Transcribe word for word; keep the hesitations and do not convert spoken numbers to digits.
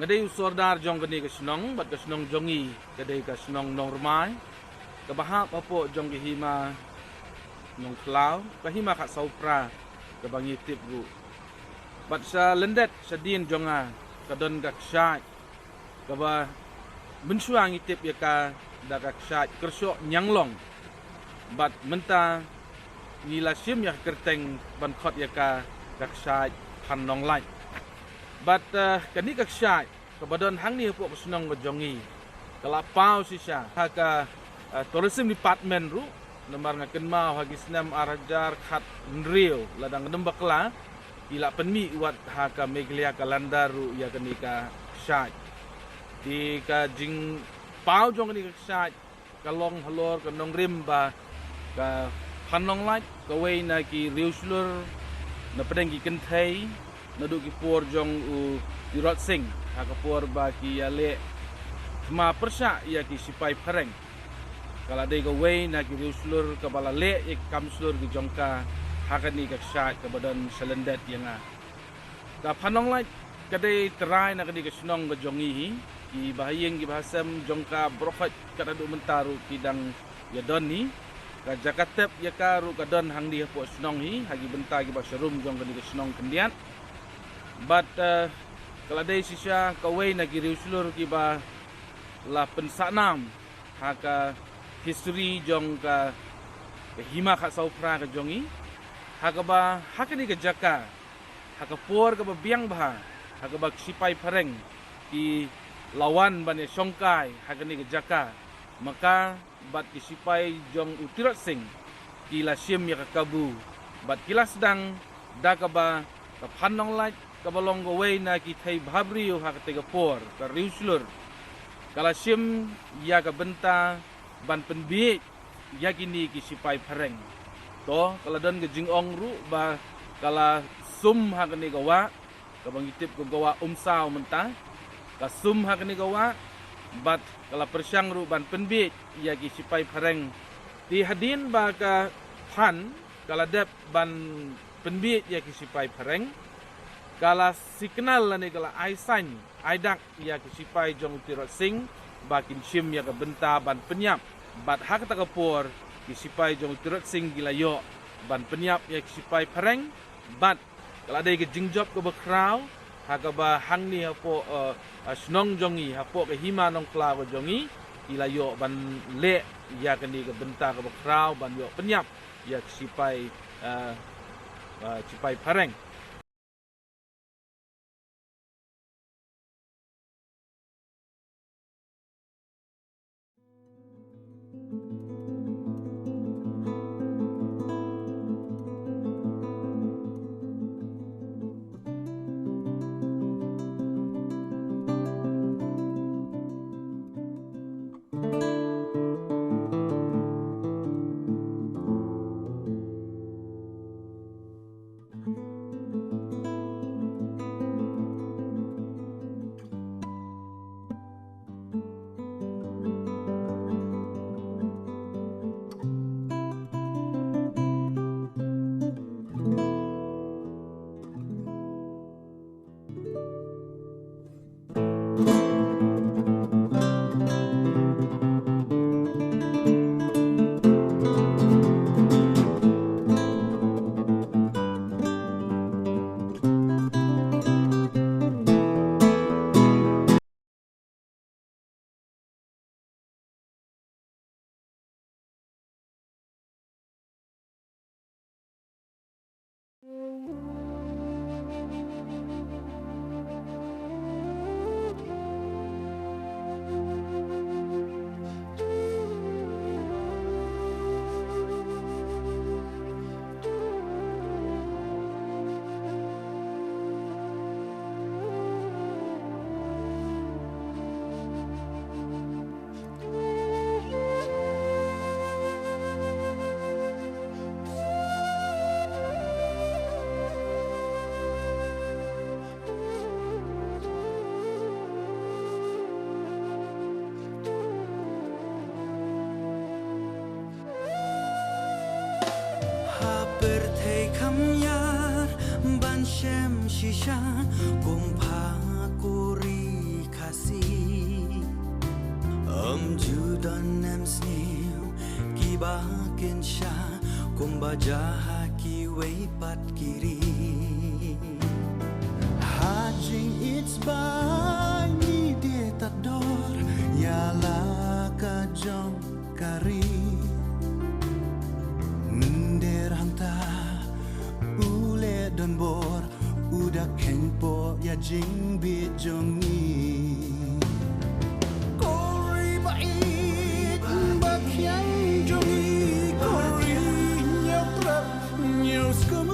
Nga dei u sordar jong kane ka shnong, bad ka shnong jong ngi ka dei ka shnong Nongrmai, kaba hap hapoh jong ka hima Nongkhlaw, ka hima Khadsawphra, kaba ngi tip ruh. Bad sha lyndet shadien jong nga ka don ka kshaid, kaba mynshuwa ngi tip ïa ka da ka kshaid Kyrshoh Ñianglong. Bad mynta ngi la shim ïa ka kyrteng ban khot ïa ka, ka kshaid Phan Nonglait. Bad, eh, kane ka kshaid kaba don hangne hapoh ka shnong ka jong ngi, ka la paw shisha ha ka, eh, Tourism Department ruh, namar nga kynmaw ha ki snem ar hajar khathynriew, lada ngam bakla, ki la pynmih wat ha ka Meghalaya Calendar ruh ïa kane ka kshaid. Te ka jingpaw jong kane ka kshaid ka long halor ka nongrim ba ka Phan Nonglait, kawei na ki riewshlur na pdeng ki kynthei naduh ki por jong u Tirot Sing, ha ka por ba ki ïaleh thma pyrshah ïa ki sipai phareng. Ka la dei kawei na ki riewshlur kaba la leh ïa ki kam shlur ki jong ka ha kane ka kshaid kaba don sha lyndet ïa nga. Ka Phan Nonglait ka dei trai na kane ka shnong ka jong ngi hi. Ki bahaïing ki bahasem jong ka baroh khoit kat haduh mynta ruh ki dang ïa don hi. Ka jaka tep ïa ka ruh ka don hangne hapoh shnong hi, ha ki bynta kiba sharum jong kane ka shnong khyndiat. Bad, eh, ka la dei shisha kawei na ki riewshlur kiba la pynsah nam ha ka history jong ka, ka hima Khadsawphra ka jong ngi. Ha kaba ha kane ka jaka, ha ka por kaba biang bha, ha kaba ki sipai phareng ki la wan ban ïa shongkai ha kane ka jaka, ma ka bad ki sipai jong u Tirot Sing ki la shim ïa ka kabu, bad ki la sdang da kaba ka Phan Nonglait kaba long kawei na ki thei bhabriew ha katei ka por, ka riewshlur, ka la shim ïa ka bynta ban pynbieit ïa kine ki sipai phareng. To, ka la don ka jingong ruh ba ka la sum ha kane ka wah, kaba ngi tip kum ka wah Umsaw mynta. Ka sum ha kane ka wah, bad ka la pyrshang ruh ban pynbieit ïa ki sipai phareng. Te hadien ba ka Phan ka la dep ban pynbieit ïa ki sipai phareng, ka la signal lane ka la ai sign, ai dak ïa ki sipai jong u Tirot Sing ba kin shim ïa ka bynta ban pynïap. Bad ha kata ka por ki sipai jong u Tirot Sing ki la ïoh ban pynïap ïa ki sipai phareng. Bad ka la dei ka jingjop kaba khraw ha kaba hangne hapoh, eh, eh, shnong jong ngi, hapoh ka hima Nongkhlaw ka jong ngi, ki la ïoh ban leh ïa kane ka bynta kaba khraw ban ïoh pynïap ïa ki sipai, eh, eh, sipai phareng. Ha pyrthei kham ïar ban shem shisha kum pha kuri Ym ju don em sniew kiba kynsha kumba jia ha kiwei pat ki ri. Ha jingïeit ba ngi dei tad dor ïa la ka jong ka ri. Hynrei hangta u leh don bor, u da kheiñ poh ïa jingbit jong ngi. Ko ri ba ïeit ba thiang jong ngi, ko ri ñiewtrep ñiewskhem